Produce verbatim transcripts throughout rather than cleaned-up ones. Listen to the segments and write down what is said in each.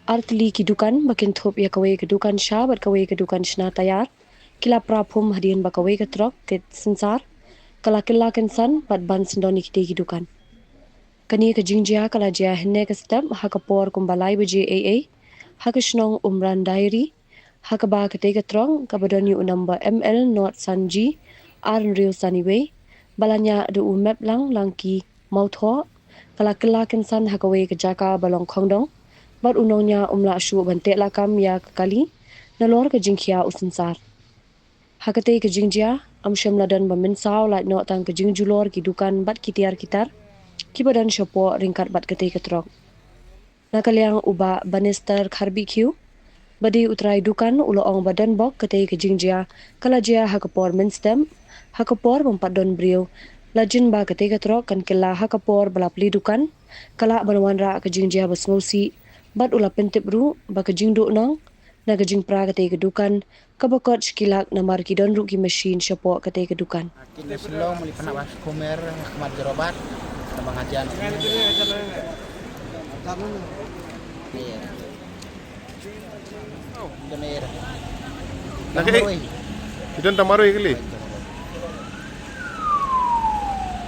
Artylli ki dukan ba kynthup ïa kawei ka dukan sha bad kawei ka dukan shna tayar ki la pra phum hadien ba kawei ka trok ka synsar ka la kylla kynsan bad ban syndon ïa kitei ki dukan. Kane ka jingjia ka la jia hynne ka step ha ka por kumba lai baje eiei ha ka shnong Umran Diary, ha kaba katei ka trok kaba don ïa u number M L not san G ar hynriew san iwei ba la ñiah da u Meplang Langki Mawthoh ka la kylla kynsan ha kawei ka jaka ba long khongdong bad u nongñiah um lah shuh ban teh lakam ïa ka kali nalor ka jingkhia u synsar. Ha katei ka jingjia, ym shym la don ba mynsaw lait noh tang ka jingjulor ki dukan bad ki tiar ki tar kiba don shapoh ryngkat bad katei ka trok. Na ka liang u Bah Bannister Kharbihkhiew ba dei u trai dukan u la ong ba donbok katei ka jingjia ka la jia ha ka por mynstep, ha ka por bym pat don briew, la jin ba katei ka trok kan kylla ha ka por ba la plie dukan, ka lah ban wanrah ka jingjia ba sngewsih bad u la pyntip ruh ba ka jingduhnong na ka jingpra katei ka dukan kaba kot shi ki lak namar ki don ruh ki machine shapoh katei ka dukan. Ki na Shillong muli pynah ba kumer khmat jerobat na ba ngajan. Kemer. Na ka ei? Tamarui. Ki don Tamarui kali.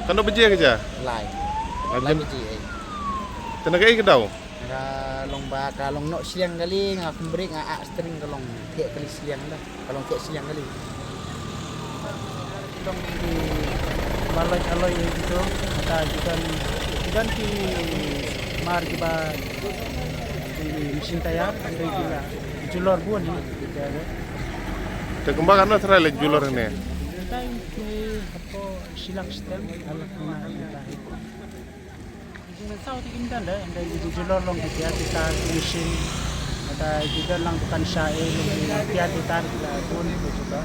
Katno baje ka jia? Lai. Lai. Lai baje, eh. Te na ka ei ka daw? Ka long ba ka long noh shiliang kali, nga kumbrek nga ak string ka long thiah kali shiliang da. Ka long thiah shiliang kali. Long di ba loi aloi ïa kito, kata ki don, ki don ki mar kiba ki machine tayar, hynrei ki la julor bun hi. Te kumba katno trai la julor ne? Tang ki hapoh shi lak stem, alak na ita. Jingmynsaw te kim don da, ynda ki ju julor long ki tiar ki tar ki machine. Kata ki don lang dukan sha ei long ki tiar ki tar ki la bun ki julor.